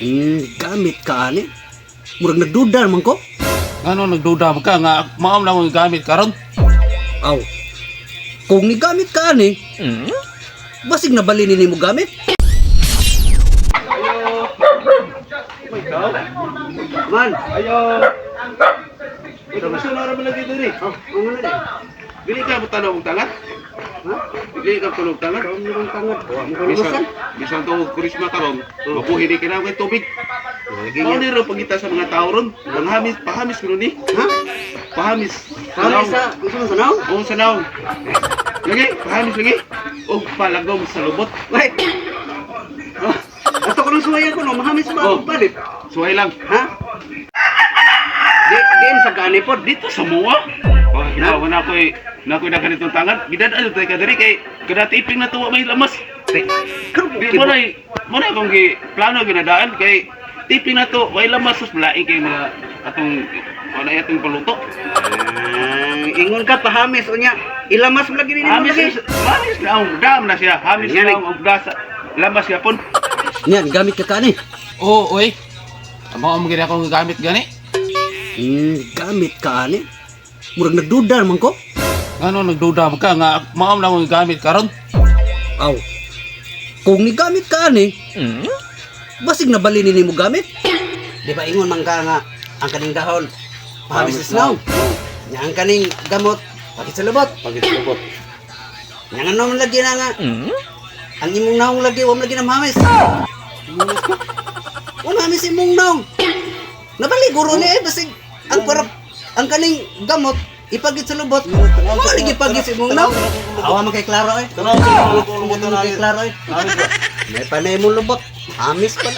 Gamit ka ani. Murag nagduda man ko. Ngano nagduda man ka nga maom na akong gamit karon? Aw. Kung nigamit ka ani, basig nabali ni nimo gamit. Man, Ayo. Ito mas na ra lagi diri. oh, ano na di? Dili ka mo tanaw og tangat? Ha? Dili ka tulog tangat? Kaon mo ng tangat. Wa mo Bisan kalusan. Bisan to Christmas karon, mabuhi ni kina og tubig. Lagi Mao niya. ni ro pagita sa mga tao ron. Panghamis, pahamis kuno ni. Ha? Pahamis. Pahamis sa gusto mo sa naong? Oo, sa naong. Lagi, pahamis lagi. Og palagom sa lubot. Wait. Oh, ato ko nang suwayan ko no, mahamis ba Oh. akong palit? Suway lang. Ha? Di, diin sa kaani pod. Dito sa muwa. Oh, hinawa na ako eh. Na ako'y na ganitong tangan. Gidadaan tayo ka diri kay kada tiping na tuwa may lamas. Di, karon Di mo na akong gi plano ginadaan kay tiping na to way lamas sus laing kay mga atong ano ay atong paluto. Ah, ingon ka pahamis unya. Ilamas mo lagi nimo Hamis lagi. Hamis na ang dam na siya. Hamis Yan, na ang dasa. Lamas yapon. Yan, gamit ka kaani. Oo, oy. Mao mo gid akong gamit gani. Gamit ka ani. Murag nagduda man ko. Ngano nagduda man ka nga mao na akong gamit karon? Aw. Kung nigamit ka ani, basig nabali ni nimo gamit. Di ba ingon man ka nga ang kaning dahon pahamis sa snow. Nya ang kaning gamot pagit sa lubot. Pagit sa lubot. Nya nga naman lagi na nga. Ang imong naong lagi, wa man lagi na mahamis. Wa mahamis imong naong. Nabali guro ni eh basig ang parap ang kaning gamot ipagit sa lubot. Wa lagi pagit sa imong naong. Awa man kay klaro eh. Tanaw sa Awa man kay klaro eh. May panay mong lubot. Hamis pa.